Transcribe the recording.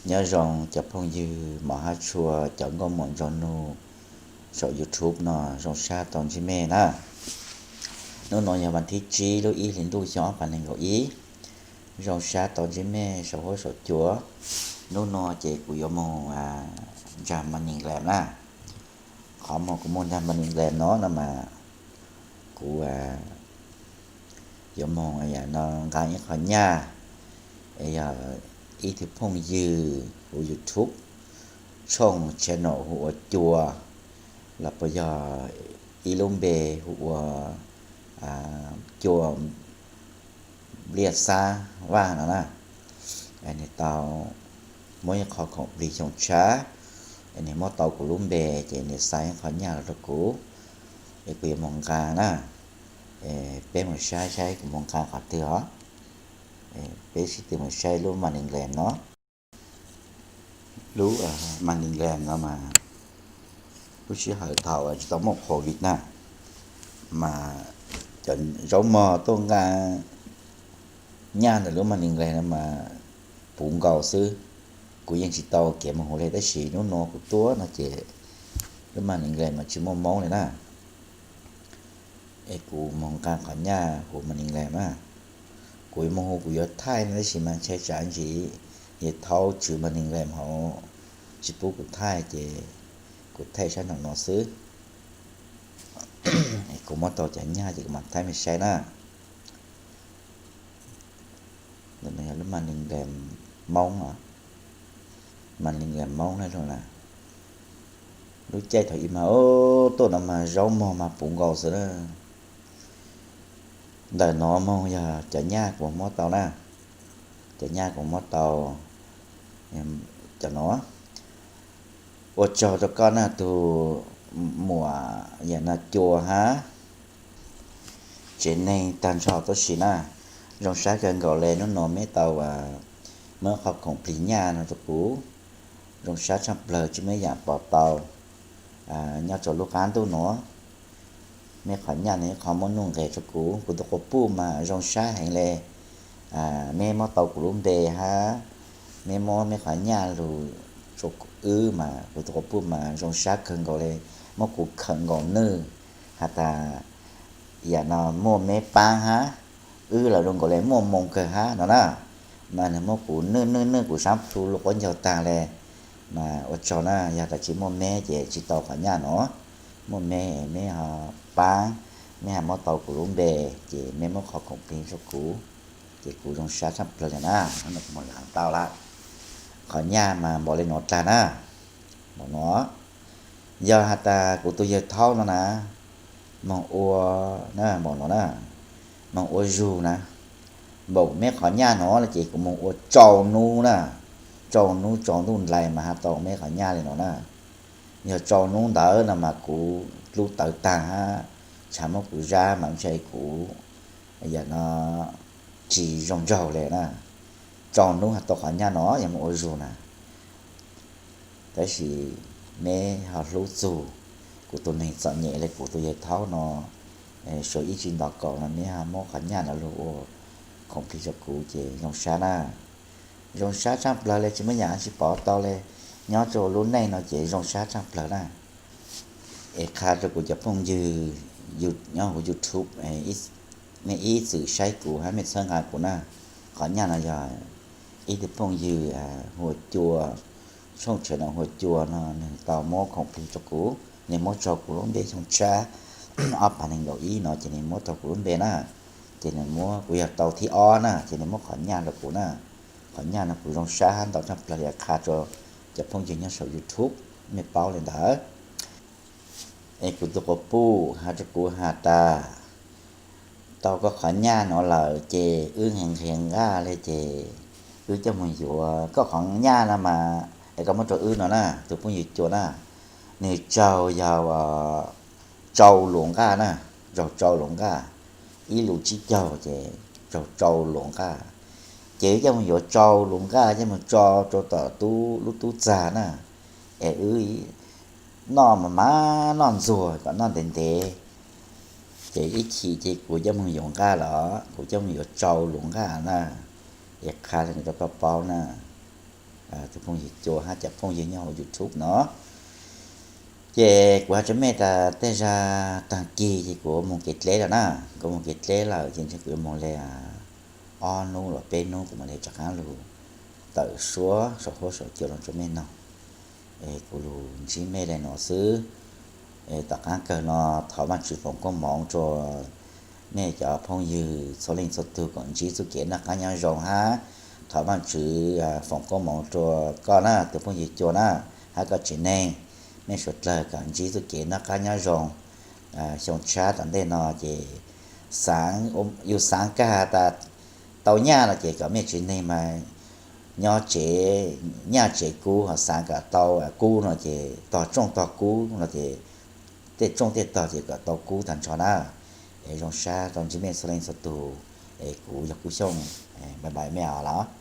Nyob zoo cov phooj ywg mos hab tshua, cov nkauj muam nraug nug saum YouTube no, zoo sab tau ntsib mej na. Hnub no yog vas thib tsib lub ib hlis ntuj xyoo ob phav nees nkaum ib. Zoo sab tau ntsib mej saum huab saum cua. Hnub no ces kuv yuav moog nraag Mas Nis Lees na. Qhov moog kuv moog nraag Mas Nis Lees no no mas kuv yuav moog no nqaa ib qho nyaj, yog ib tug phooj ywg huv YouTube, tshooj channel hu ua Cua, los puas yog ib lub npe hu ua Cua Npliaj Xab Vaj no na. Nwg tau muab ib qho khoom plig xyoo tshab, nwg muab tau kuv lub npe, ces nwg xa ib qho nyaj los rau kuv, es kuv yuav moog nqaa na. Peb moog saib saib kuv moog nqaa qhov twg os. Peb sib tw moog saib lub Mas Nis Lees no. Lub Mas Nis Lees no mas lub sij hawm thaum tsis tau muaj covid na, mas cov zaub mog tuaj nqaa nyaj ntawm lub Mas Nis Lees no mas puv nkaus xwb. Kuv yeej tsis tau kev moog huv le, tab sis hnub no kuv tuaj no ces lub Mas Nis Lees mas tsis muaj Moob le na. Es kuv moog nqaa qhov nyaj huv Mas Nis Lees na. Kuv moog huv kuv yuav thaij no tab sis mas ntshai tsam ntsis yawg thaub tswv Mas Nis Lees hauv tsis pub kuv thaij, ces kuv thaij sab nraum no xwb. Kuv muab tau cov nyaj ces kuv mam thaij mej saib na. Yog lub Mas Nis Lees Moob, Mas Nis Lees Moob na. Lub caij thaum ub mas tuaj no mas zaub mog mas puv nkaus xwb na. Ntawm no moog yog cov nyaj kuv muab tau na, cov nyaj kuv muab tau cov no. Ua tsaug rau koj na tus muam yam no Cua hab tsev neeg tag nrho tuab si na. Zoo sab kawg nkaus le hnub no meb tau muab qhov khoom plig nyaj no rau kuv. Zoo sab tshaj plawg tsis muaj ib yaam pov tau nyob rau lub qab ntuj nuav. Meb qhov nyaj no ib qho muab nuj nqes rau kuv, kuv tus quas puj mas zoo sab heev le. Meb muab tau kuv lub npe hab meb muab meb qhov nyaj lug rau wb mas kuv tus quas puj mas zoo sab kawg nkaus le, muab kuv khawm nkaus nwj, has tas yam no muaj meb paab hab wb lug zoo nkaus le muaj moo kawg hab no na. Mas nwg muab kuv nwj nwj nwj kuv sab plhu lug quab ncaug taag le. Mas ua tsaug na, yog tas tsis muaj meb ces tsis tau qhov nyaj no. Muaj meb, meb ho paab, meb ho muab tau kuv lub npe, ces meb muab qhov khoom plig rau kuv, ces kuv zoo sab tshaj plawg le na. Hnub no kuv moog lawm tau lawm, qhov nyaj mas npaum le nuav tag na. Npaum no, yog has tas kuv tus yawg thaub no na, moog ua, npaum no na, moog ua zug na, npaum meb qhov nyaj no ces kuv moog ua rau nub na, rau nub rau ntuj ntais mas has tau meb qhov nyaj le no na. Yog rau nub ntawd no mas kuv dlub tawv taag hab tshav muab kuv zab mas ntshai kuv yam no tsis zoo nraug le na. Rau nub has tau qhov nyaj no yog moog ua zug na. Tab sis meb ho hlub txug kuv tus neeg txom nyem le kuv tus yawg thaub no, suav ib tsi nto kaum no meb ho muab qhov nyaj no lug ua khoom plig rau kuv ces zoo sab na. Zoo sab tshaj plawg le, tsis muaj yaam tsi pov tau le. Nyob rau lub neej no ces zoo sab tshaj plawg na. Es qha rau kuv cov phooj ywg nyob huv YouTube, mej ib txwm saib kuv hab mej txhawb nqa kuv na. Qhov nyaj no yog ib tug phooj ywg hu ua Cua, tshooj tshawv no hu ua Cua no nwg tau muab khoom plig rau kuv, nwg muab rau kuv lub npe xyoo tshab ob phav nees nkaum ib no ces nwg muab rau kuv lub npe na. Ces nwg muab, kuv yog tau thib ob na, ces nwg muab qhov nyaj rau kuv na. Qhov nyaj no kuv zoo sab hab ntau tshaj plawg le, qha rau cov phooj ywg nyob saum YouTube mej paub le ntawd. Es kuv tus quas puj has rau kuv has tas, tau koj qhov nyaj no lawm ces wb nqhis nqhis nqaj le ces wb coj moog yuav koj qhov nyaj no mas, es koj muab rau wb no na, tus phooj ywg Cua na. Nwg tsaug yog rau lus nqaj na, raug rau lus nqaj, ib lus tsib caug ces raug rau lus nqaj. Ces wb coj moog yuav rau lus nqaj coj moog tso rau tom tub lub tub txag na, es wb noj mas mas noj ntxuag kom noj ntev ntev. Ces ib chim ces kuv coj moog yuav nqaj los kuv coj moog yuav rau lus nqaj na, es qha le rau koj paub na. tus phooj ywg Cua hab cov phooj ywg nyob hauv YouTube no. Ces kuv has rua mej tas tej zag taag kis ces kuv moog kev dleb lawm na, kuv moog kev dleb lawm ces ntshe kuv yuav moog le ob nub los peb nub kuv mam le rov qaab lug tawm suab saum huab saum cua lug rua mej noog. Es kuv lug ntsib mej le nuav xwb. Es tom qaab kawg no thov Vaajtswv foom koob moov rua mej cov phooj ywg txhua leej txhua tug kom ntsib txuj kev noj qaab nyob zoo hab thov Vaajtswv foom koob moov rua koj na tus phooj ywg Cua na, hab koj tsev neeg, mej suav dlawg kom ntsib txuj kev noj qaab nyob zoo. Xyoo tshab tom ntej no ces xaav, yug xaav kag tas tau nyaj no ces kom mej tsev neeg mas nyob tsev, nyaj tsev kub, ho xaav kom tau kub no ces tog tsooj tog kub no ces tej tsooj tej tog ces kom tau kub taag nrho na. Es zoo sab rua ntsib mej txhua leej txhua tug, es kuv yog Kub Xyooj, bye bye mej os.